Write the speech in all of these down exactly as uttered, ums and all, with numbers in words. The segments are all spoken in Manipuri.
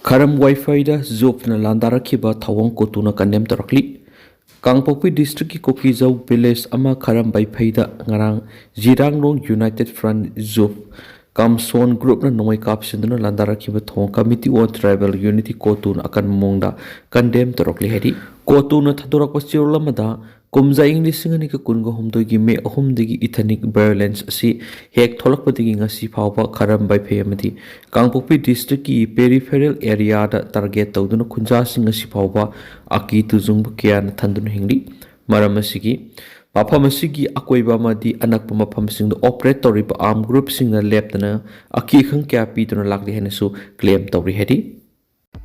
ꯈꯔꯝ ꯋꯥꯏꯐꯩꯗ ꯖꯣꯞꯅ ꯂꯥꯟꯗꯥꯔꯛꯈꯤꯕ ꯊꯧꯑꯣꯡ ꯀꯣꯇꯨꯅ ꯀꯟꯗꯦꯝ ꯇꯧꯔꯛꯂꯤ꯫ ꯀꯥꯡꯄꯣꯛꯄꯤ ꯗꯤꯁꯇ꯭ꯔꯤꯛꯀꯤ ꯀꯣꯀꯤꯖꯧ ꯚꯤꯂꯦꯖ ꯑꯃ ꯈꯔꯝ ꯋꯥꯏꯐꯩꯗ ꯉꯔꯥꯡ ꯖꯤꯔꯥꯡꯂꯣꯡ ꯌꯨꯅꯥꯏꯇꯦꯗ ꯐ꯭ꯔꯟꯠ ꯖꯣꯞ ꯀꯝꯁꯣꯟ ꯒ꯭ꯔꯨꯞꯅ ꯅꯣꯡꯃꯩ ꯀꯥꯞꯁꯤꯟꯗꯨꯅ ꯂꯥꯟꯗꯥꯔꯛꯈꯤꯕ ꯊꯧꯑꯣꯡ ꯀꯃꯤꯇꯤ ꯑꯣꯟ ꯇ꯭ꯔꯥꯏꯕꯦꯜ ꯌꯨꯅꯤꯇꯤ ꯀꯣꯇꯨꯅ ꯑꯀꯟꯕ ꯃꯑꯣꯡꯗ ꯀꯟꯗꯦꯝ ꯇꯧꯔꯛꯂꯤ ꯍꯥꯏꯔꯤ꯫ ꯀꯣꯇꯨꯅ ꯊꯥꯗꯣꯔꯛꯄ ꯆꯦꯔꯣꯜ ꯑꯃꯗ ꯀꯨꯝꯖꯥ ꯏꯪ ꯂꯤꯁꯤꯡ ꯑꯅꯤꯒ ꯀꯨꯟꯒ ꯍꯨꯝꯗꯣꯏꯒꯤ ꯃꯦ ꯑꯍꯨꯝꯗꯒꯤ ꯏꯊꯅꯤꯛ ꯚꯥꯏꯑꯣꯂꯦꯟꯁ ꯑꯁꯤ ꯍꯦꯛ ꯊꯣꯛꯂꯛꯄꯗꯒꯤ ꯉꯁꯤ ꯐꯥꯎꯕ ꯈꯔꯝ ꯋꯥꯏꯐꯩ ꯑꯃꯗꯤ ꯀꯥꯡꯄꯣꯛꯄꯤ ꯗꯤꯁꯇ꯭ꯔꯤꯛꯀꯤ ꯄꯦꯔꯤꯐꯦꯔꯦꯜ ꯑꯦꯔꯤꯌꯥꯗ ꯇꯥꯔꯒꯦꯠ ꯇꯧꯗꯨꯅ ꯈꯨꯟꯖꯥꯁꯤꯡ ꯉꯁꯤ ꯐꯥꯎꯕ ꯑꯀꯤ ꯇꯨꯖꯨꯡꯕ ꯀꯌꯥꯅ ꯊꯟꯗꯨꯅ ꯍꯤꯡꯂꯤ꯫ ꯃꯔꯝ ꯑꯁꯤꯒꯤ ꯃꯐꯝ ꯑꯁꯤꯒꯤ ꯑꯀꯣꯏꯕ ꯑꯃꯗꯤ ꯑꯅꯛꯄ ꯃꯐꯝꯁꯤꯡꯗ ꯑꯣꯄꯔꯦꯠ ꯇꯧꯔꯤꯕ ꯑꯥꯔꯝ ꯒ꯭ꯔꯨꯞꯁꯤꯡꯅ ꯂꯦꯞꯇꯅ ꯑꯀꯤ ꯑꯈꯪ ꯀꯌꯥ ꯄꯤꯗꯨꯅ ꯂꯥꯛꯂꯤ ꯍꯥꯏꯅꯁꯨ ꯀ꯭ꯂꯦꯝ ꯇꯧꯔꯤ ꯍꯥꯏꯔꯤ꯫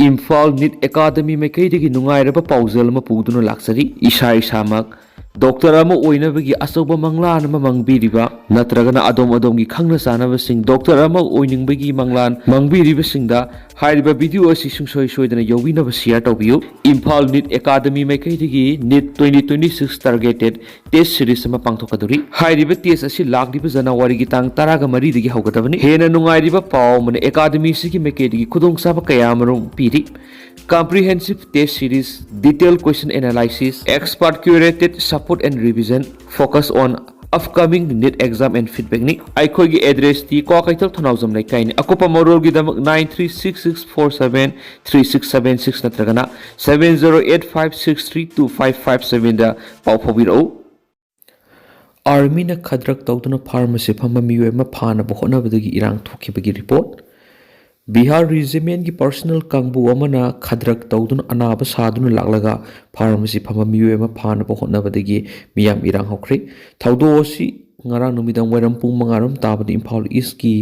ꯏꯝꯐꯥꯜ ꯅꯤꯠ ꯑꯦꯀꯥꯗꯃꯤ ꯃꯥꯏꯀꯩꯗꯒꯤ ꯅꯨꯡꯉꯥꯏꯔꯕ ꯄꯥꯎꯖꯦꯜ ꯑꯃ ꯄꯨꯗꯨꯅ ꯂꯥꯛꯆꯔꯤ꯫ ꯏꯁꯥ ꯏꯁꯥꯃꯛ ꯗꯣꯛꯇꯔ ꯑꯃ ꯑꯣꯏꯅꯕꯒꯤ ꯑꯆꯧꯕ ꯃꯪꯂꯥꯟ ꯑꯃ ꯃꯪꯕꯤꯔꯤꯕ ꯅꯠꯇ꯭ꯔꯒꯅ ꯑꯗꯣꯝ ꯑꯗꯣꯝꯒꯤ ꯈꯪꯅ ꯆꯥꯟꯅꯕꯁꯤꯡ ꯗꯣꯛꯇꯔ ꯑꯃ ꯑꯣꯏꯅꯤꯡꯕꯒꯤ ꯃꯪꯂꯥꯟ ꯃꯪꯕꯤꯔꯤꯕꯁꯤꯡꯗ ꯍꯥꯏꯔꯤꯕ ꯚꯤꯗꯤꯑꯣ ꯑꯁꯤ ꯁꯨꯡꯁꯣꯏ ꯁꯣꯏꯗꯅ ꯌꯧꯕꯤꯅꯕ ꯁꯤꯌꯔ ꯇꯧꯕꯤꯌꯨ꯫ ꯏꯝꯐꯥꯜ ꯅꯤꯠ ꯑꯦꯀꯥꯗꯃꯤ ꯃꯥꯏꯀꯩꯗꯒꯤ NEET twenty twenty six targeted test series ꯑꯃ ꯄꯥꯡꯊꯣꯛꯀꯗꯧꯔꯤ꯫ ꯍꯥꯏꯔꯤꯕ ꯇꯦꯁ ꯑꯁꯤ ꯂꯥꯛꯂꯤꯕ ꯖꯅꯋꯥꯔꯤꯒꯤ ꯇꯥꯡ ꯇꯔꯥꯒ ꯃꯔꯤꯗꯒꯤ ꯍꯧꯒꯗꯕꯅꯤ꯫ ꯍꯦꯟꯅ ꯅꯨꯡꯉꯥꯏꯔꯤꯕ ꯄꯥꯎ ꯑꯃꯅ ꯑꯦꯀꯥꯗꯃꯤꯁꯤꯒꯤ ꯃꯥꯏꯀꯩꯗꯒꯤ ꯈꯨꯗꯣꯡꯆꯥꯕ ꯀꯌꯥ ꯑꯃꯔꯣꯝ ꯄꯤꯔꯤ꯫ Comprehensive test series, detailed question analysis, expert curated support and revision, focus on upcoming NEET exam and feedback ꯅꯤ꯫ ꯑꯩꯈꯣꯏꯒꯤ ꯑꯦꯗ꯭ꯔꯦꯁꯇꯤ ꯀ꯭ꯋꯥꯀꯩꯊꯦꯜ ꯊꯧꯅꯥꯎꯖꯝ ꯂꯩꯀꯥꯏꯅꯤ꯫ ꯑꯀꯨꯞꯄ ꯃꯔꯣꯜꯒꯤꯗꯃꯛ nine three six six four seven three six seven six ꯅꯠꯇ꯭ꯔꯒꯅ seven zero eight five six three two five five seven ꯗ ꯄꯥꯎ ꯐꯥꯎꯕꯤꯔꯛꯎ꯫ ꯑꯥꯔꯃꯤꯅ ꯈꯗ꯭ꯔꯛ ꯇꯧꯗꯨꯅ ꯐꯥꯔꯃꯥꯁꯤ ꯐꯝꯕ ꯃꯤꯑꯣꯏ ꯑꯃ ꯐꯥꯅꯕ ꯍꯣꯠꯅꯕꯗꯒꯤ ꯏꯔꯥꯡ ꯊꯣꯛꯈꯤꯕꯒꯤ ꯔꯤꯄꯣꯔꯠ꯫ ꯕꯤꯍꯥꯔ ꯔꯤꯖꯤꯃꯦꯟꯒꯤ ꯄꯔꯁꯅꯦꯜ ꯀꯥꯡꯕꯨ ꯑꯃꯅ ꯈꯗ꯭ꯔꯛ ꯇꯧꯗꯨꯅ ꯑꯅꯥꯕ ꯁꯥꯗꯨꯅ ꯂꯥꯛꯂꯒ ꯐꯥꯔꯃꯥꯁꯤ ꯐꯝꯕ ꯃꯤꯑꯣꯏ ꯑꯃ ꯐꯥꯅꯕ ꯍꯣꯠꯅꯕꯗꯒꯤ ꯃꯤꯌꯥꯝ ꯏꯔꯥꯡ ꯍꯧꯈ꯭ꯔꯦ꯫ ꯊꯧꯗꯣꯛ ꯑꯁꯤ ꯉꯔꯥꯡ ꯅꯨꯃꯤꯗꯥꯡ ꯋꯥꯏꯔꯝ ꯄꯨꯡ ꯃꯉꯥ ꯔꯣꯝ ꯇꯥꯕꯗ ꯏꯝꯐꯥꯜ ꯏꯁꯀꯤ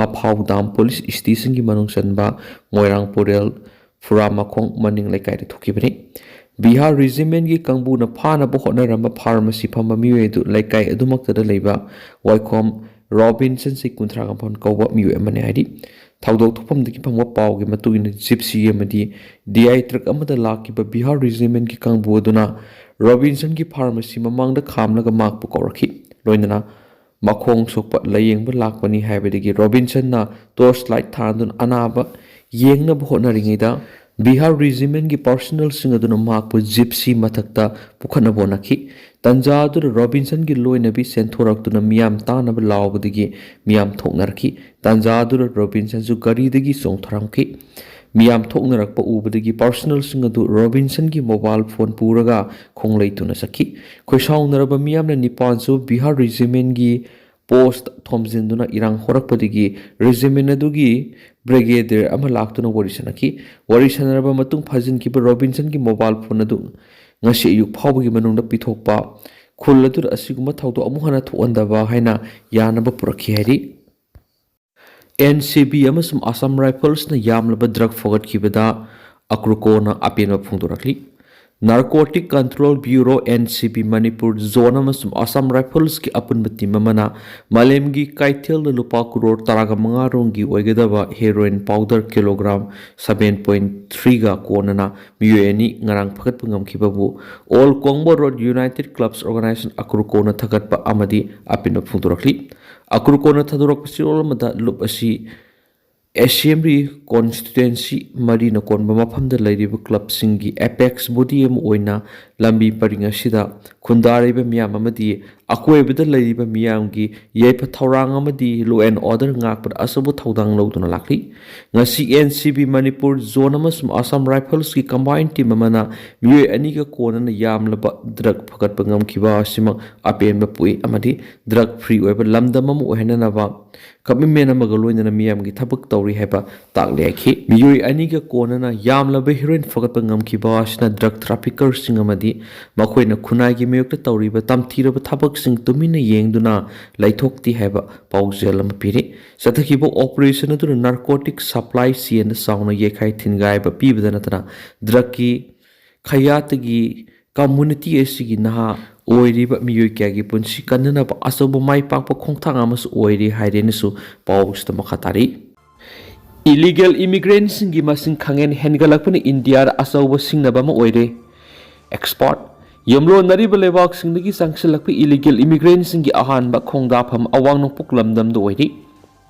ꯃꯐꯥꯎ ꯗꯥꯝ ꯄꯨꯂꯤꯁ ꯁ꯭ꯇꯦꯁꯟꯒꯤ ꯃꯅꯨꯡ ꯆꯟꯕ ꯃꯣꯏꯔꯥꯡ ꯄꯨꯔꯦꯜ ꯐꯨꯔꯥꯃꯈꯣꯡ ꯃꯅꯤꯡ ꯂꯩꯀꯥꯏꯗ ꯊꯣꯛꯈꯤꯕꯅꯤ꯫ ꯕꯤꯍꯥꯔ ꯔꯤꯖꯤꯃꯦꯟꯒꯤ ꯀꯥꯡꯕꯨꯅ ꯐꯥꯅꯕ ꯍꯣꯠꯅꯔꯝꯕ ꯐꯥꯔꯃꯥꯁꯤ ꯐꯝꯕ ꯃꯤꯑꯣꯏ ꯑꯗꯨ ꯂꯩꯀꯥꯏ ꯑꯗꯨꯃꯛꯇꯗ ꯂꯩꯕ ꯋꯥꯏꯈꯣꯝ ꯔꯣꯕꯤꯟꯁꯟ ꯁꯤ ꯀꯨꯟꯊ꯭ꯔꯥ ꯃꯥꯄꯟ ꯀꯧꯕ ꯃꯤꯑꯣꯏ ꯑꯃꯅꯤ ꯍꯥꯏꯔꯤ꯫ ꯊꯧꯗꯣꯛ ꯊꯣꯛꯐꯝꯗꯒꯤ ꯐꯪꯕ ꯄꯥꯎꯒꯤ ꯃꯇꯨꯡ ꯏꯟꯅ ꯖꯤꯞꯁꯤ ꯑꯃꯗꯤ ꯗꯤ ꯑꯥꯏ ꯇ꯭ꯔꯛ ꯑꯃꯗ ꯂꯥꯛꯈꯤꯕ ꯕꯤꯍꯥꯔ ꯔꯤꯖꯤꯃꯦꯟꯒꯤ ꯀꯥꯡꯕꯨ ꯑꯗꯨꯅ ꯔꯣꯕꯤꯟꯁꯟꯒꯤ ꯐꯥꯔꯃꯥꯁꯤ ꯃꯃꯥꯡꯗ ꯈꯥꯝꯂꯒ ꯃꯥꯛꯄꯨ ꯀꯧꯔꯛꯈꯤ꯫ ꯂꯣꯏꯅꯅ ꯃꯈꯣꯡ ꯁꯣꯛꯄ ꯂꯥꯌꯦꯡꯕ ꯂꯥꯛꯄꯅꯤ ꯍꯥꯏꯕꯗꯒꯤ ꯔꯣꯕꯤꯟꯁꯟꯅ ꯇꯣꯔꯆ ꯂꯥꯏꯠ ꯊꯥꯟꯗꯨꯅ ꯑꯅꯥꯕ ꯌꯦꯡꯅꯕ ꯍꯣꯠꯅꯔꯤꯉꯩꯗ ꯕꯤꯍꯥꯔ ꯔꯦꯖꯤꯃꯦꯟꯒꯤ ꯄꯥꯔꯁꯅꯦꯜꯁꯤꯡ ꯑꯗꯨꯅ ꯃꯍꯥꯛꯄꯨ ꯖꯤꯞꯁꯤ ꯃꯊꯛꯇ ꯄꯨꯈꯠꯅꯕ ꯍꯣꯠꯅꯈꯤ꯫ ꯇꯟꯖꯥ ꯑꯗꯨꯗ ꯔꯣꯕꯤꯟꯁꯟꯒꯤ ꯂꯣꯏꯅꯕꯤ ꯆꯦꯟꯊꯣꯔꯛꯇꯨꯅ ꯃꯤꯌꯥꯝ ꯇꯥꯅꯕ ꯂꯥꯎꯕꯗꯒꯤ ꯃꯤꯌꯥꯝ ꯊꯣꯛꯅꯔꯛꯈꯤ꯫ ꯇꯟꯖꯥ ꯑꯗꯨꯗ ꯔꯣꯕꯤꯟꯁꯟꯁꯨ ꯒꯥꯔꯤꯗꯒꯤ ꯆꯣꯡꯊꯔꯝꯈꯤ꯫ ꯃꯤꯌꯥꯝ ꯊꯣꯛꯅꯔꯛꯄ ꯎꯕꯗꯒꯤ ꯄꯥꯔꯁꯅꯦꯜꯁꯤꯡ ꯑꯗꯨ ꯔꯣꯕꯤꯟꯁꯟꯒꯤ ꯃꯣꯕꯥꯏꯜ ꯐꯣꯟ ꯄꯨꯔꯒ ꯈꯣꯡꯂꯩ ꯇꯨꯅ ꯆꯠꯈꯤ꯫ ꯈꯣꯏꯁꯥꯎꯅꯔꯕ ꯃꯤꯌꯥꯝꯅ ꯅꯤꯄꯥꯟꯁꯨ ꯕꯤꯍꯥꯔ ꯔꯦꯖꯤꯃꯦꯟꯒꯤ ꯄꯣꯁꯇ ꯊꯣꯝꯖꯤꯟꯗꯨꯅ ꯏꯔꯥꯡ ꯍꯧꯔꯛꯄꯗꯒꯤ ꯔꯦꯖꯤꯃꯦꯟ ꯑꯗꯨꯒꯤ ꯕ꯭ꯔꯤꯒꯦꯗꯤꯌꯔ ꯑꯃ ꯂꯥꯛꯇꯨꯅ ꯋꯥꯔꯤ ꯁꯥꯟꯅꯈꯤ꯫ ꯋꯥꯔꯤ ꯁꯥꯟꯅꯔꯕ ꯃꯇꯨꯡ ꯐꯥꯖꯤꯟꯈꯤꯕ ꯔꯣꯕꯤꯟꯁꯟꯒꯤ ꯃꯣꯕꯥꯏꯜ ꯐꯣꯟ ꯑꯗꯨ ꯉꯁꯤ ꯑꯌꯨꯛ ꯐꯥꯎꯕꯒꯤ ꯃꯅꯨꯡꯗ ꯄꯤꯊꯣꯛꯄ, ꯈꯨꯜ ꯑꯗꯨꯗ ꯑꯁꯤꯒꯨꯝꯕ ꯊꯧꯗꯣꯛ ꯑꯃꯨꯛ ꯍꯟꯅ ꯊꯣꯛꯍꯟꯗꯕ ꯍꯥꯏꯅ ꯌꯥꯅꯕ ꯄꯨꯔꯛꯈꯤ ꯍꯥꯏꯔꯤ꯫ ꯑꯦꯟ ꯁꯤ ꯕꯤ ꯑꯃꯁꯨꯡ ꯑꯁꯥꯝ ꯔꯥꯏꯐꯜꯁꯅ ꯌꯥꯝꯂꯕ ꯗ꯭ꯔꯒ ꯐꯥꯒꯠꯈꯤꯕꯗ ꯑꯀ꯭ꯔꯨꯀꯣꯅ ꯑꯄꯦꯟꯕ ꯐꯣꯡꯗꯣꯔꯛꯂꯤ꯫ Narcotic control bureau, N C B, Manipur zone ꯑꯃꯁꯨꯡ ꯑꯁꯥꯝ ꯔꯥꯏꯐꯜꯁꯀꯤ ꯑꯄꯨꯟꯕ ꯇꯤꯝ ꯑꯃꯅ ꯃꯥꯂꯦꯝꯒꯤ ꯀꯩꯊꯦꯜꯗ ꯂꯨꯄꯥ ꯀ꯭ꯔꯣꯔ ꯇꯔꯥꯒ ꯃꯉꯥ ꯔꯣꯝꯒꯤ ꯑꯣꯏꯒꯗꯕ heroin powder kilogram seven point ꯊ꯭ꯔꯤꯒ ꯀꯣꯟꯅꯅ ꯃꯤꯑꯣꯏ ꯑꯅꯤ ꯉꯔꯥꯡ ꯐꯒꯠꯄ ꯉꯝꯈꯤꯕꯕꯨ all Kongba road united clubs organisation, ꯑꯀ꯭ꯔꯨꯀꯣꯅ ꯊꯥꯒꯠꯄ ꯑꯃꯗꯤ ꯑꯄꯦꯟꯕ ꯐꯣꯡꯗꯣꯔꯛꯂꯤ꯫ ꯑꯀ꯭ꯔꯨꯀꯣꯅ ꯊꯥꯗꯣꯔꯛꯄ ꯆꯦꯔꯣꯜ ꯑꯃꯗ ꯂꯨꯞ ꯑꯁꯤ ꯑꯦꯁꯦꯝꯕ꯭ꯂꯤ ꯀꯣꯟꯁꯇꯤꯇ꯭ꯋꯦꯟꯁꯤ ꯃꯔꯤꯅ ꯀꯣꯟꯕ ꯃꯐꯝꯗ ꯂꯩꯔꯤꯕ ꯀ꯭ꯂꯕꯁꯤꯡꯒꯤ ꯑꯦꯄꯦꯛꯁ ꯕꯣꯗꯤ ꯑꯃ ꯑꯣꯏꯅ ꯂꯝꯕꯤ ꯄꯔꯤꯡ ꯑꯁꯤꯗ ꯈꯨꯟꯗꯥꯔꯤꯕ ꯃꯤꯌꯥꯝ ꯑꯃꯗꯤ ꯑꯀꯣꯏꯕꯗ ꯂꯩꯔꯤꯕ ꯃꯤꯌꯥꯝꯒꯤ ꯌꯥꯏꯐ ꯊꯧꯔꯥꯡ ꯑꯃꯗꯤ law and order ꯉꯥꯛꯄꯗ ꯑꯆꯧꯕ ꯊꯧꯗꯥꯡ ꯂꯧꯗꯨꯅ ꯂꯥꯛꯂꯤ꯫ ꯉꯁꯤ and C B Manipur zone ꯑꯃꯁꯨꯡ ꯑꯁꯥꯝ ꯔꯥꯏꯐꯜꯁꯀꯤ ꯀꯝꯕꯥꯏꯟ ꯇꯤꯝ ꯑꯃꯅ ꯃꯤꯑꯣꯏ ꯑꯅꯤꯒ ꯀꯣꯟꯅꯅ ꯌꯥꯝꯂꯕ ꯗ꯭ꯔꯒ ꯐꯒꯠꯄ ꯉꯝꯈꯤꯕ ꯑꯁꯤꯃꯛ ꯑꯄꯦꯟꯕ ꯄꯣꯛꯏ ꯑꯃꯗꯤ ꯗ꯭ꯔꯒ ꯐ꯭ꯔꯤ ꯑꯣꯏꯕ ꯂꯝꯗꯝ ꯑꯃ ꯑꯣꯏꯍꯟꯅꯅꯕ ꯀꯃꯤꯠꯃꯦꯟ ꯑꯃꯒ ꯂꯣꯏꯅꯅ ꯃꯤꯌꯥꯝꯒꯤ ꯊꯕꯛ ꯇꯧꯔꯤ ꯍꯥꯏꯕ ꯇꯥꯛꯂꯤ ꯍꯥꯏꯈꯤ꯫ ꯃꯤꯑꯣꯏ ꯑꯅꯤꯒ ꯀꯣꯟꯅꯅ ꯌꯥꯝꯂꯕ ꯍꯦꯔꯣꯏꯟ ꯐꯒꯠꯄ ꯉꯝꯈꯤꯕ ꯑꯁꯤꯅ ꯗ꯭ꯔꯒ ꯇ꯭ꯔꯥꯐꯤꯀꯔꯁꯤꯡ ꯑꯃꯗꯤ ꯃꯈꯣꯏꯅ ꯈꯨꯟꯅꯥꯏꯒꯤ ꯃꯥꯌꯣꯛꯇ ꯇꯧꯔꯤꯕ ꯇꯝꯊꯤꯔꯕ ꯊꯕꯛꯁꯤꯡ ꯇꯨꯃꯤꯟꯅ ꯌꯦꯡꯗꯨꯅ ꯂꯩꯊꯣꯛꯇꯦ ꯍꯥꯏꯕ ꯄꯥꯎꯖꯦꯜ ꯑꯃ ꯄꯤꯔꯤ꯫ ꯆꯠꯊꯈꯤꯕ ꯑꯣꯄꯔꯦꯁꯟ ꯑꯗꯨꯅ ꯅꯥꯔꯀꯣꯇꯤꯛ ꯁꯄ꯭ꯂꯥꯏ ꯆꯦꯟꯗ ꯆꯥꯎꯅ ꯌꯩꯈꯥꯏ ꯊꯤꯟꯒꯥꯏꯕ ꯄꯤꯕꯗ ꯅꯠꯇꯅ ꯗ꯭ꯔꯒꯀꯤ ꯈꯌꯥꯠꯇꯒꯤ ꯀꯝꯃꯨꯅꯤꯇꯤ ꯑꯁꯤꯒꯤ ꯅꯍꯥ ꯑꯣꯏꯔꯤꯕ ꯃꯤꯑꯣꯏ ꯀꯌꯥꯒꯤ ꯄꯨꯟꯁꯤ ꯀꯟꯅꯅꯕ ꯑꯆꯧꯕ ꯃꯥꯏ ꯄꯥꯛꯄ ꯈꯣꯡꯊꯥꯡ ꯑꯃꯁꯨ ꯑꯣꯏꯔꯤ ꯍꯥꯏꯔꯦꯅꯁꯨ ꯄꯥꯎꯁꯤꯗ ꯃꯈꯥ ꯇꯥꯔꯤ꯫ ꯏꯂꯤꯒꯦꯜ ꯏꯃꯤꯒ꯭ꯔꯦꯟꯁꯤꯡꯒꯤ ꯃꯁꯤꯡ ꯈꯪꯍꯦꯟ ꯍꯦꯟꯒꯠꯂꯛꯄꯅ ꯏꯟꯗꯤꯌꯥꯗ ꯑꯆꯧꯕ ꯁꯤꯡꯅꯕ ꯑꯃ ꯑꯣꯏꯔꯦ꯫ ꯑꯦꯛꯁꯄꯔꯠ, ꯌꯨꯝꯂꯣꯟꯅꯔꯤꯕ ꯂꯩꯕꯥꯛꯁꯤꯡꯗꯒꯤ ꯆꯪꯁꯤꯜꯂꯛꯄ ꯏꯂꯤꯒꯦꯜ ꯏꯃꯤꯒ꯭ꯔꯦꯟꯁꯤꯡꯒꯤ ꯑꯍꯥꯟꯕ ꯈꯣꯡꯗꯥꯐꯝ ꯑꯋꯥꯡ ꯅꯣꯡꯄꯣꯛ ꯂꯝꯗꯝꯗ ꯑꯣꯏꯔꯤ꯫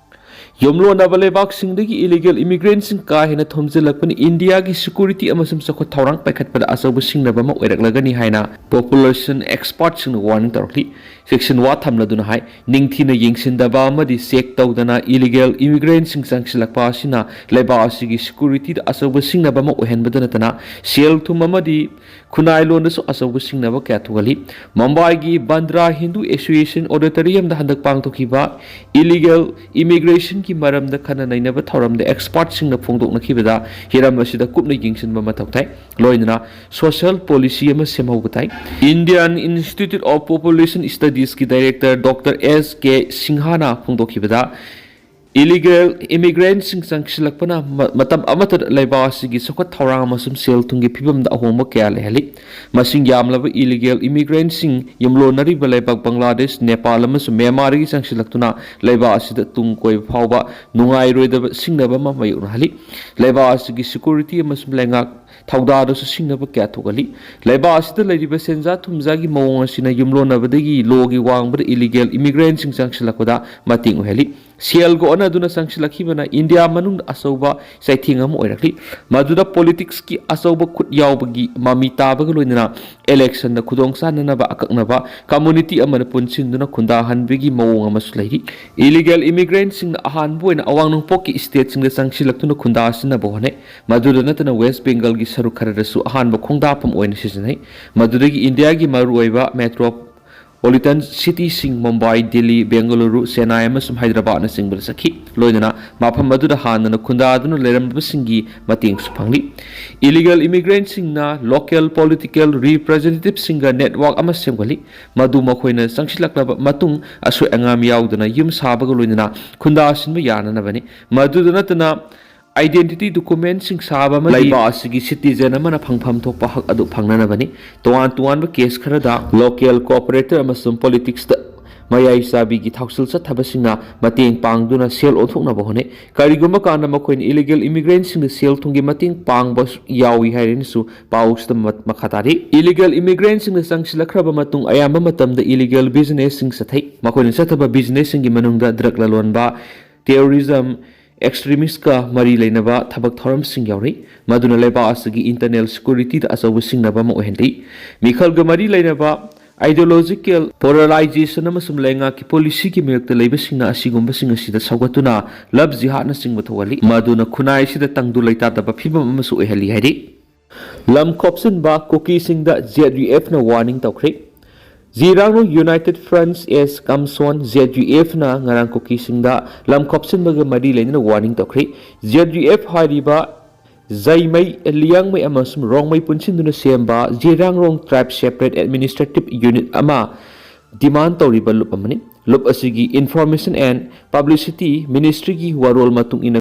ꯌꯨꯝꯂꯣꯟꯅꯕ ꯂꯩꯕꯥꯛꯁꯤꯡꯗꯒꯤ ꯏꯂꯤꯒꯦꯜ ꯏꯃꯤꯒ꯭ꯔꯦꯟꯁꯤꯡ ꯀꯥ ꯍꯦꯟꯅ ꯊꯣꯝꯖꯤꯜꯂꯛꯄꯅ ꯏꯟꯗꯤꯌꯥꯒꯤ ꯁꯦꯀ꯭ꯌꯨꯔꯤꯇꯤ ꯑꯃꯁꯨꯡ ꯆꯥꯎꯈꯠ ꯊꯧꯔꯥꯡ ꯄꯥꯏꯈꯠꯄꯗ ꯑꯆꯧꯕ ꯁꯤꯡꯅꯕ ꯑꯃ ꯑꯣꯏꯔꯛꯂꯒꯅꯤ ꯍꯥꯏꯅ ꯄꯣꯄꯨꯂꯦꯁꯟ ꯑꯦꯛꯁꯄꯥꯔꯠꯁꯤꯡꯅ ꯋꯥꯔꯅꯤꯡ ꯇꯧꯔꯛꯂꯤ꯫ ꯆꯦꯛꯁꯤꯟꯋꯥ ꯊꯝꯂꯗꯨꯅ ꯍꯥꯏ, ꯅꯤꯡꯊꯤꯅ ꯌꯦꯡꯁꯤꯟꯗꯕ ꯑꯃꯗꯤ ꯆꯦꯛ ꯇꯧꯗꯅ ꯏꯂꯤꯒꯦꯜ ꯏꯃꯤꯒ꯭ꯔꯦꯟꯁꯤꯡ ꯆꯪꯁꯤꯜꯂꯛꯄ ꯑꯁꯤꯅ ꯂꯩꯕꯥꯛ ꯑꯁꯤꯒꯤ ꯁꯦꯀ꯭ꯌꯨꯔꯤꯇꯤꯗ ꯑꯆꯧꯕ ꯁꯤꯡꯅꯕ ꯑꯃ ꯑꯣꯏꯍꯟꯕꯗ ꯅꯠꯇꯅ ꯁꯦꯜ ꯊꯨꯝ ꯑꯃꯗꯤ ꯈꯨꯟꯅꯥꯏꯂꯣꯟꯗꯁꯨ ꯑꯆꯧꯕ ꯁꯤꯡꯅꯕ ꯀꯌꯥ ꯊꯣꯛꯍꯜꯂꯤ꯫ ꯃꯨꯝꯕꯥꯏꯒꯤ ꯕꯟꯗ꯭ꯔꯥ ꯍꯤꯟꯗꯨ ꯑꯦꯁꯣꯁꯤꯌꯦꯁꯟ ꯑꯣꯗꯤꯇꯣꯔꯤꯌꯝꯗ ꯍꯟꯗꯛ ꯄꯥꯡꯊꯣꯛꯈꯤꯕ ꯏꯂꯤꯒꯦꯜ ꯏꯃꯤꯒ꯭ꯔꯦꯁꯟꯒꯤ ꯃꯔꯝꯗ ꯈꯟꯅ ꯅꯩꯅꯕ ꯊꯧꯔꯝꯗ ꯑꯦꯛꯁꯄꯥꯔꯠꯁꯤꯡꯅ ꯐꯣꯡꯗꯣꯛꯅꯈꯤꯕꯗ ꯍꯤꯔꯝ ꯑꯁꯤꯗ ꯀꯨꯞꯅ ꯌꯦꯡꯁꯤꯟꯕ ꯃꯊꯧ ꯇꯥꯏ꯫ ꯂꯣꯏꯅꯅ ꯁꯣꯁꯤꯌꯦꯜ ꯄꯣꯂꯤꯁꯤ ꯑꯃ ꯁꯦꯝꯍꯧꯕ ꯇꯥꯏ꯫ Indian Institute of Population Studiesꯀꯤ ꯗꯥꯏꯔꯦꯛꯇꯔ ꯗꯣꯛꯇꯔ ꯑꯦꯁ ꯀꯦ ꯁꯤꯡꯍꯥꯅ ꯐꯣꯡꯗꯣꯛꯈꯤꯕꯗ, ꯏꯂꯤꯒꯦꯜ ꯏꯃꯤꯒ꯭ꯔꯦꯟꯁꯤꯡ ꯆꯪꯁꯤꯜꯂꯛꯄꯅ ꯃ-, ꯃꯇꯝ ꯑꯃꯠꯇꯗ ꯂꯩꯕꯥꯛ ꯑꯁꯤꯒꯤ ꯆꯥꯎꯈꯠ ꯊꯧꯔꯥꯡ ꯑꯃꯁꯨꯡ ꯁꯦꯜ ꯊꯨꯝꯒꯤ ꯐꯤꯕꯝꯗ ꯑꯍꯣꯡꯕ ꯀꯌꯥ ꯂꯩꯍꯜꯂꯤ꯫ ꯃꯁꯤꯡ ꯌꯥꯝꯂꯕ ꯏꯂꯤꯒꯦꯜ ꯏꯃꯤꯒ꯭ꯔꯦꯟꯁꯤꯡ ꯌꯨꯝꯂꯣꯟꯅꯔꯤꯕ ꯂꯩꯕꯥꯛ ꯕꯪꯒ꯭ꯂꯥꯗꯦꯁ, ꯅꯦꯄꯥꯜ ꯑꯃꯁꯨꯡ ꯃ꯭ꯌꯥꯟꯃꯥꯔꯗꯒꯤ ꯆꯪꯁꯤꯜꯂꯛꯇꯨꯅ ꯂꯩꯕꯥꯛ ꯑꯁꯤꯗ ꯇꯨꯡ ꯀꯣꯏꯕ ꯐꯥꯎꯕ ꯅꯨꯡꯉꯥꯏꯔꯣꯏꯗꯕ ꯁꯤꯡꯅꯕ ꯑꯃ ꯃꯥꯌꯣꯛꯅꯍꯜꯂꯤ꯫ ꯂꯩꯕꯥꯛ ꯑꯁꯤꯒꯤ ꯁꯦꯀ꯭ꯌꯨꯔꯤꯇꯤ ꯑꯃꯁꯨꯡ ꯂꯩꯉꯥꯛ ꯊꯧꯗꯥꯗꯁꯨ ꯁꯤꯡꯅꯕ ꯀꯌꯥ ꯊꯣꯛꯍꯜꯂꯤ꯫ ꯂꯩꯕꯥꯛ ꯑꯁꯤꯗ ꯂꯩꯔꯤꯕ ꯁꯦꯟꯖꯥ ꯊꯨꯝꯖꯥꯒꯤ ꯃꯑꯣꯡ ꯑꯁꯤꯅ ꯌꯨꯝꯂꯣꯟꯅꯕꯗꯒꯤ ꯂꯣꯒꯤ ꯋꯥꯡꯃꯗ ꯏꯂꯤꯒꯦꯜ ꯏꯃꯤꯒ꯭ꯔꯦꯟꯁꯤꯡ ꯆꯪꯁꯤꯜꯂꯛꯄꯗ ꯃꯇꯦꯡ ꯑꯣꯏꯍꯜꯂꯤ꯫ ꯁꯦꯜꯒ ꯑꯣꯟꯅꯗꯨꯅ ꯆꯪꯁꯤꯜꯂꯛꯈꯤꯕꯅ ꯏꯟꯗꯤꯌꯥ ꯃꯅꯨꯡꯗ ꯑꯆꯧꯕ ꯆꯩꯊꯦꯡ ꯑꯃ ꯑꯣꯏꯔꯛꯂꯤ꯫ ꯃꯗꯨꯗ ꯄꯣꯂꯤꯇꯤꯛꯁꯀꯤ ꯑꯆꯧꯕ ꯈꯨꯠ ꯌꯥꯎꯕꯒꯤ ꯃꯃꯤ ꯇꯥꯕꯒ ꯂꯣꯏꯅꯅ ꯏꯂꯦꯛꯁꯟꯗ ꯈꯨꯗꯣꯡꯆꯥꯅꯅꯕ ꯑꯀꯛꯅꯕ ꯀꯝꯃꯨꯅꯤꯇꯤ ꯑꯃꯅ ꯄꯨꯟꯁꯤꯟꯗꯨꯅ ꯈꯨꯟꯗꯥꯍꯟꯕꯒꯤ ꯃꯑꯣꯡ ꯑꯃꯁꯨ ꯂꯩꯔꯤ꯫ ꯏꯂꯤꯒꯦꯜ ꯏꯃꯤꯒ꯭ꯔꯦꯟꯁꯤꯡꯅ ꯑꯍꯥꯟꯕ ꯑꯣꯏꯅ ꯑꯋꯥꯡ ꯅꯣꯡꯄꯣꯛꯀꯤ ꯁ꯭ꯇꯦꯠꯁꯤꯡꯗ ꯆꯪꯁꯤꯜꯂꯛꯇꯨꯅ ꯈꯨꯟꯗꯥꯁꯤꯟꯅꯕ ꯍꯣꯠꯅꯩ꯫ ꯃꯗꯨꯗ ꯅꯠꯇꯅ ꯋꯦꯁ꯭ꯠ ꯕꯦꯡꯒꯜꯒꯤ ꯁꯔꯨꯛ ꯈꯔꯗꯁꯨ ꯑꯍꯥꯟꯕ ꯈꯣꯡꯗꯥꯐꯝ ꯑꯣꯏꯅ ꯁꯤꯖꯤꯟꯅꯩ꯫ ꯃꯗꯨꯗꯒꯤ ꯏꯟꯗꯤꯌꯥꯒꯤ ꯃꯔꯨꯑꯣꯏꯕ ꯃꯦꯇ꯭ꯔꯣꯄꯣꯂꯤꯇꯟ ꯁꯤꯇꯤꯁꯤꯡ ꯃꯨꯝꯕꯥꯏ, ꯗꯤꯜꯂꯤ, ꯕꯦꯡꯒꯂꯨꯔꯨ, ꯆꯦꯟꯅꯥꯏ ꯑꯃꯁꯨꯡ ꯍꯥꯏꯗ꯭ꯔꯕꯥꯗꯅꯆꯤꯡꯕꯗ ꯆꯠꯈꯤ꯫ ꯂꯣꯏꯅꯅ ꯃꯐꯝ ꯑꯗꯨꯗ ꯍꯥꯟꯅꯅ ꯈꯨꯟꯗꯥꯗꯨꯅ ꯂꯩꯔꯝꯕꯁꯤꯡꯒꯤ ꯃꯇꯦꯡꯁꯨ ꯐꯪꯂꯤ꯫ ꯏꯂꯤꯒꯦꯜ ꯏꯃꯤꯒ꯭ꯔꯦꯟꯁꯤꯡꯅ ꯂꯣꯀꯦꯜ ꯄꯣꯂꯤꯇꯤꯀꯦꯜ ꯔꯤꯄ꯭ꯔꯖꯦꯟꯇꯦꯇꯤꯚꯁꯤꯡꯒ ꯅꯦꯠꯋꯥꯔꯛ ꯑꯃ ꯁꯦꯝꯒꯠꯂꯤ, ꯃꯗꯨ ꯃꯈꯣꯏꯅ ꯆꯪꯁꯤꯜꯂꯛꯂꯕ ꯃꯇꯨꯡ ꯑꯁꯣꯏ ꯑꯉꯥꯝ ꯌꯥꯎꯗꯅ ꯌꯨꯝ ꯁꯥꯕꯒ ꯂꯣꯏꯅꯅ ꯈꯨꯟꯗꯥꯁꯤꯟꯕ ꯌꯥꯅꯅꯕꯅꯤ꯫ ꯃꯗꯨꯗ ꯅꯠꯇꯅ, ꯑꯥꯏꯗꯦꯟꯇꯤꯇꯤ ꯗꯣꯀꯨꯃꯦꯟꯠꯁꯤꯡ ꯁꯥꯕ ꯑꯃꯗꯤ ꯂꯩꯕꯥꯛ ꯑꯁꯤꯒꯤ ꯁꯤꯇꯤꯖꯦꯟ ꯑꯃꯅ ꯐꯪꯐꯝ ꯊꯣꯛꯄ ꯍꯛ ꯑꯗꯨ ꯐꯪꯅꯅꯕꯅꯤ꯫ ꯇꯣꯉꯥꯟ ꯇꯣꯉꯥꯟꯕ ꯀꯦꯁ ꯈꯔꯗ ꯂꯣꯀꯦꯜ ꯀꯣꯑꯣꯄꯔꯦꯇꯔ ꯑꯃꯁꯨꯡ ꯄꯣꯂꯤꯇꯤꯛꯁꯇ ꯃꯌꯥꯏ ꯆꯥꯕꯤꯒꯤ ꯊꯧꯁꯤꯜ ꯆꯠꯊꯕꯁꯤꯡꯅ ꯃꯇꯦꯡ ꯄꯥꯡꯗꯨꯅ ꯁꯦꯜ ꯑꯣꯟꯊꯣꯛꯅꯕ ꯍꯣꯠꯅꯩ꯫ ꯀꯔꯤꯒꯨꯝꯕ ꯀꯥꯟꯗ ꯃꯈꯣꯏꯅ ꯏꯂꯤꯒꯦꯜ ꯏꯃꯤꯒ꯭ꯔꯦꯟꯠꯁꯤꯡꯗ ꯁꯦꯜ ꯊꯨꯝꯒꯤ ꯃꯇꯦꯡ ꯄꯥꯡꯕ ꯌꯥꯎꯏ ꯍꯥꯏꯔꯤꯅꯁꯨ ꯄꯥꯎꯁꯤꯗ ꯃ-, ꯃꯈꯥ ꯇꯥꯔꯤ꯫ ꯏꯂꯤꯒꯦꯜ ꯏꯃꯤꯒ꯭ꯔꯦꯟꯠꯁꯤꯡꯅ ꯆꯪꯁꯤꯜꯂꯛꯈ꯭ꯔꯕ ꯃꯇꯨꯡ ꯑꯌꯥꯝꯕ ꯃꯇꯝꯗ ꯏꯂꯤꯒꯦꯜ ꯕꯤꯖꯤꯅꯦꯁꯁꯤꯡ ꯆꯠꯊꯩ꯫ ꯃꯈꯣꯏꯅ ꯆꯠꯊꯕ ꯕꯤꯖꯤꯅꯦꯁꯁꯤꯡꯒꯤ ꯃꯅꯨꯡꯗ ꯗ꯭ꯔꯒ ꯂꯂꯣꯟꯕ, terrorism, extremistꯀ ꯃꯔꯤ ꯂꯩꯅꯕ ꯊꯕꯛ ꯊꯧꯔꯝꯁꯤꯡ ꯌꯥꯎꯔꯤ, ꯃꯗꯨꯅ ꯂꯩꯕꯥꯛ ꯑꯁꯤꯒꯤ internal securityꯗ ꯑꯆꯧꯕ ꯁꯤꯡꯅꯕ ꯑꯃ ꯑꯣꯏꯍꯜꯂꯤ꯫ ꯃꯤꯈꯜꯒ ꯃꯔꯤ ꯂꯩꯅꯕ ideological polarization ꯑꯃꯁꯨꯡ ꯂꯩꯉꯥꯛꯀꯤ policyꯒꯤ ꯃꯥꯌꯣꯛꯇ ꯂꯩꯕꯁꯤꯡꯅ ꯑꯁꯤꯒꯨꯝꯕꯁꯤꯡ ꯑꯁꯤꯗ ꯁꯧꯒꯠꯇꯨꯅ love jihadꯅꯆꯤꯡꯕ ꯊꯣꯛꯍꯜꯂꯤ, ꯃꯗꯨꯅ ꯈꯨꯟꯅꯥꯏ ꯑꯁꯤꯗ ꯇꯪꯗꯨ ꯂꯩꯇꯥꯗꯕ ꯐꯤꯕꯝ ꯑꯃꯁꯨ ꯑꯣꯏꯍꯜꯂꯤ ꯍꯥꯏꯔꯤ꯫ ꯂꯝ ꯈꯣꯞꯆꯤꯟꯕ ꯀꯨꯀꯤꯁꯤꯡꯗ ZUFꯅ warning ꯇꯧꯈ꯭ꯔꯦ꯫ ꯖꯤꯔꯥꯡꯔꯣꯡ United Front as Kamson, ZUFꯅ ꯉꯔꯥꯡ ꯀꯨꯀꯤꯁꯤꯡꯗ ꯂꯝ ꯈꯣꯞꯆꯤꯟꯕꯒ ꯃꯔꯤ ꯂꯩꯅꯅ warning ꯇꯧꯈ꯭ꯔꯦ꯫ ZUF ꯍꯥꯏꯔꯤꯕ ꯖꯩꯃꯩ, ꯂꯤꯌꯥꯡꯃꯩ ꯑꯃꯁꯨꯡ ꯔꯣꯡꯃꯩ ꯄꯨꯟꯁꯤꯟꯗꯨꯅ ꯁꯦꯝꯕ ꯖꯤꯔꯥꯡꯔꯣꯡ Tribe Separate Administrative Unit ꯑꯃ demand ꯇꯧꯔꯤꯕ ꯂꯨꯞ ꯑꯃꯅꯤ꯫ ꯂꯨꯞ ꯑꯁꯤꯒꯤ Information and Publicity Ministryꯒꯤ ꯋꯥꯔꯣꯜ ꯃꯇꯨꯡ ꯏꯟꯅ